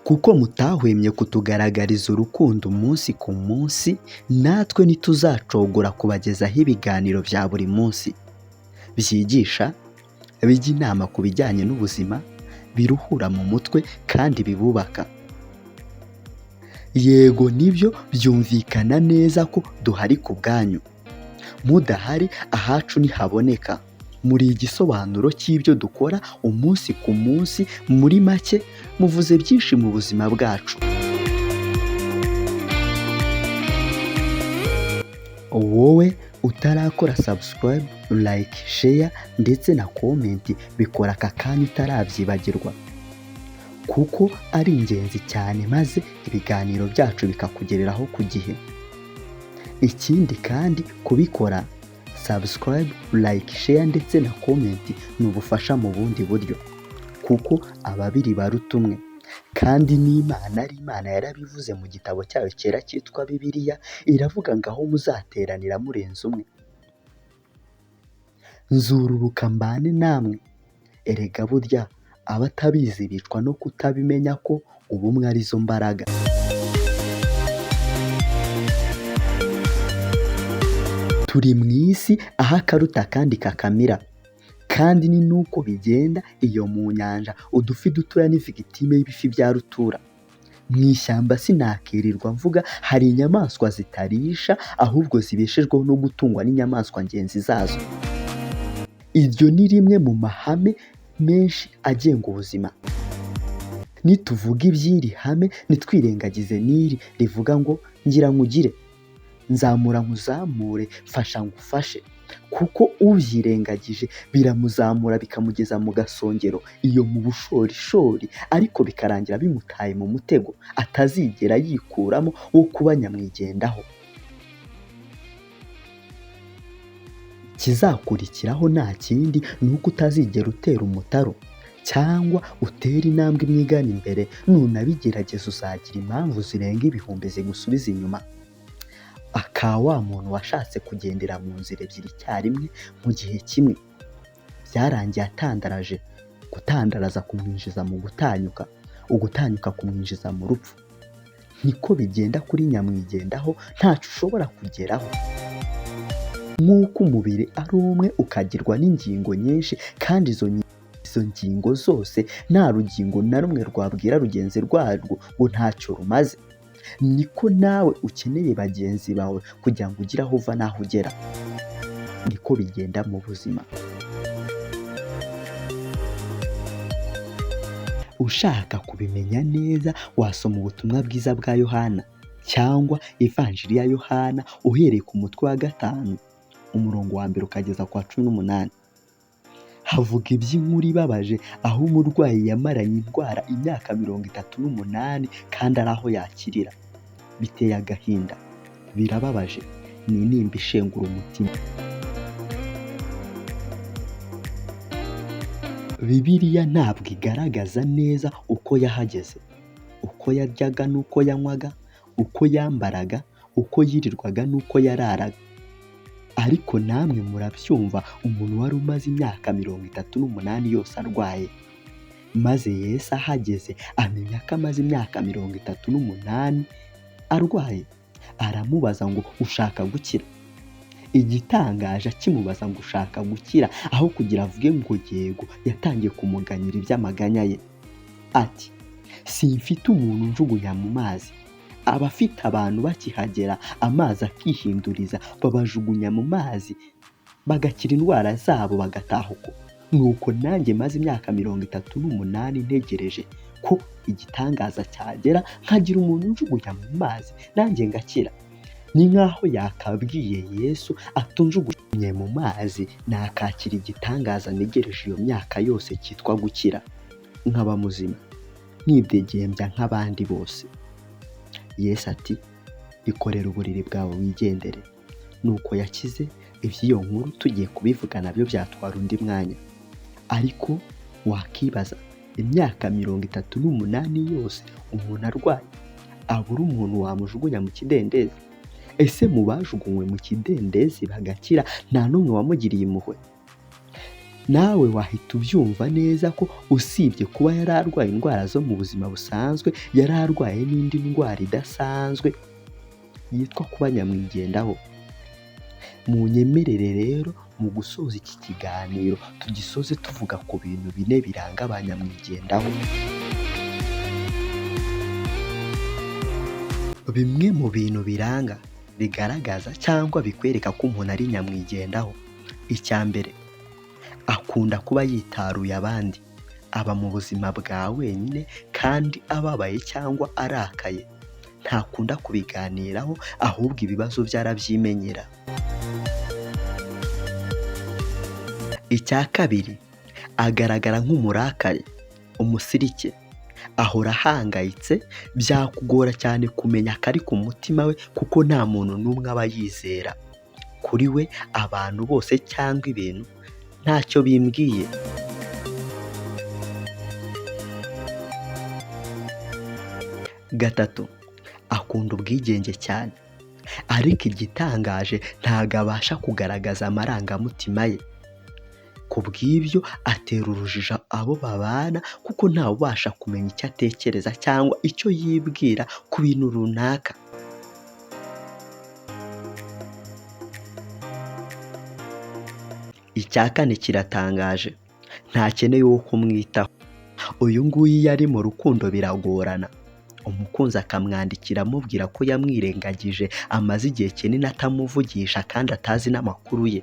Kuko mutahwemye kutugaragariza urukundo umunsi ku munsi, natwe ntituzacogora kubagezaho ibiganiro bya buri munsi byigisha, bijya inama ku bijyanye n'ubuzima, biruhura mu mutwe kandi bibubaka. Yego nibyo, byumvikana neza ko duhari ku bwanyu. Mudahari ahacu ntihaboneka. Muri igisobanuro cy'ibyo dukora umunsi ku munsi, muri make muvuze byinshi mu buzima bwacu. Wowe utarakora subscribe, like, share ndetse na comment, bikora aka kanya utarabyibagirwa, kuko ari ingenzi cyane, maze ibiganiro byacu bikakugereraho ku gihe. Ikindi kandi, kubikora subscribe, like, share ndetse na comment ni ubufasha mu bundi buryo, kuko ababiri baruta umwe. Kandi n'Imana ari Imana yarabivuze mu gitabo cyayo cyera cyitwa Bibiliya, iravuga ngo aho muzateranira murenze umwe, nzururuka mbane namwe. Erega burya abatabizi bicwa no kutabimenya ko ubumwe arizo mbaraga. Turi mu isi aho akaruta akandi kakamira, kandi ni nuko bigenda iyo mu nyanja udufi dutoya ni victime y'ibifi bya rutura. Mu ishyamba sinakirirwa mvuga, hari inyamaswa zitarisha ahubwo zibeshejweho no gutungwa n'inyamaswa ngenzi zazo. Iryo ni rimwe mu mahame menshi agenga ubuzima. Nituvuga iby'iri hame ntitwirengagize n'iri rivuga ngo ngira nkugire, nzamura nkuzamure, mfasha ngufashe, kuko ubyirengagije biramuzamura bikamugeza mu gasongero, iyo mu bushorishori, ariko bikarangira bimutaye mu mutego atazigera yikuramo wo kuba nyamwigendaho. Ikizakurikiraho nta kindi ni uko utazigera utera umutaru cyangwa utera intambwe imwe igana imbere, nunabigerageza uzagira impamvu zirenga ibihumbi zigusubiza inyuma. Aka wa muntu washatse kugendera mu nzira ebyiri icyarimwe mu gihe kimwe, byarangiye atandaraje. Gutandaraza kumwinjiza mu gutanyuka, ugutanyuka kumwinjiza mu rupfu. Niko bigenda kuri nyamwigendaho, ntacyo ushobora kugeraho. Nk'uko umubiri ari umwe ukagirwa n'ingingo nyinshi, kandi izo ngingo zose nta rugingo na rumwe rwabwira rugenzi rwarwo ngo ntacyo rumaze, niko nawe ukeneye bagenzi bawe kugira ngo ugire aho uva n'aho ugera. Niko bigenda mu buzima. Ushaka kubimenya neza wasoma ubutumwa bwiza bwa Yohana cyangwa Ivanjiri ya Yohana uhereye ku mutwe wa 5 umurongo wa 1 ukageza ku wa 18. Havuga iby'inkuru ibabaje aho umurwayi yamaranye indwara imyaka 38 kandi ari aho yakirira. Biteye agahinda, birababaje, ni intimba ishengura umutima. Bibiliya ntabwo igaragaza neza uko yahageze, uko yaryaga n'uko yanywaga, uko yambaraga, uko yirirwaga n'uko yararaga. Ariko namwe murabyumva, umuntu wari umaze imyaka 38 yose arwaye, maze Yesu ahageze amenya ko amaze imyaka 38 arwaye, aramubaza ngo ushaka gukira? Igitangaje akimubaza ngo ushaka gukira, aho kugira avuge ngo yego, yatangiye kumuganyira iby'amaganya ye. Ati simfite umuntu njugunya mu mazi. Abafite abantu bakihagera amazi akihinduriza, babajugunya mu mazi bagakira indwara zabo bagataha uko. Nuko nanjye maze imyaka 38 ntegereje ko igitangaza cyagera nkagira umuntu njugunya mu mazi nanjye ngakira. Ni nk'aho yakabwiye Yesu atunjugunye mu mazi nakakira igitangaza ntegereje iyo myaka yose cyitwa gukira, nkaba muzima nkidegembya nk'abandi bose. Yesu ati ikorere uburiri bwawe wigendere. Nuko yakize. Iby'iyo nkuru tugiye kubivuga nabyo byatwara undi mwanya, ariko wakibaza imyaka 38 yose umuntu arwaye abura umuntu wamujugunya mu kidendezi? Ese mu bajugunywe mu kidendezi bagakira nta n'umwe wamugiriye impuhwe? Nawe wahita ubyumva neza ko usibye kuba yari arwaye indwara zo mu buzima busanzwe, yari arwaye n'indi ndwara idasanzwe yitwa kuba nyamwigendaho. Munyemerere rero mu gusoza iki kiganiro tugisoze tuvuga ku bintu bine biranga ba nyamwigendaho. Bimwe mu bintu biranga, bigaragaza cyangwa bikwereka ko umuntu ari nyamwigendaho. Icya mbere, akunda kuba yitaruye abandi, aba mu buzima bwa wenyine kandi ababaye cyangwa arakaye, ntakunda kubiganiraho ahubwo ibibazo bye arabyimenyera. Icya kabiri, agaragara nk'umurakare, umusirike, ahora ahangayitse, byakugora cyane kumenya akari ku mutima we kuko nta muntu n'umwe aba yizera. Kuri we abantu bose cyangwa ibintu ntacyo bimbwiye. Gatatu, akunda ubwigenge cyane, ariko igitangaje ntabwo abasha kugaragaza amarangamutima ye. Ku bw'ibyo atera urujijo abo babana kuko ntawe ubasha kumenya icyo atekereza cyangwa icyo yibwira ku bintu runaka. Icya kane kiratangaje, ntakeneye uwo kumwitaho. Uyu nguyu iyo ari mu rukundo biragorana, umukunzi akamwandikira amubwira ko yamwirengagije, amaze igihe kinini atamuvugisha kandi atazi n'amakuru ye.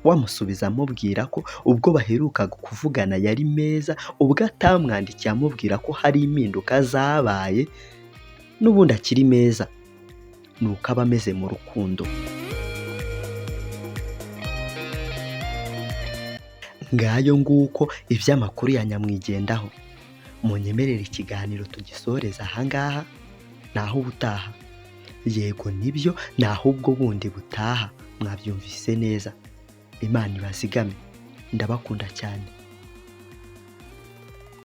Wamusubiza amubwira ko ubwo baherukaga kuvugana yari meza, ubwo atamwandikiye amubwira ko hari impinduka zabaye n'ubundi akiri meza. Ni uko aba ameze mu rukundo. Ngayo nguko iby'amakuru ya nyamwigendaho. Munyemerere ikiganiro tugisoreze aha ngaha, naho ubutaha. Yego nibyo, naho ubwo bundi butaha, mwabyumvise neza. Imana ibazigame, ndabakunda cyane.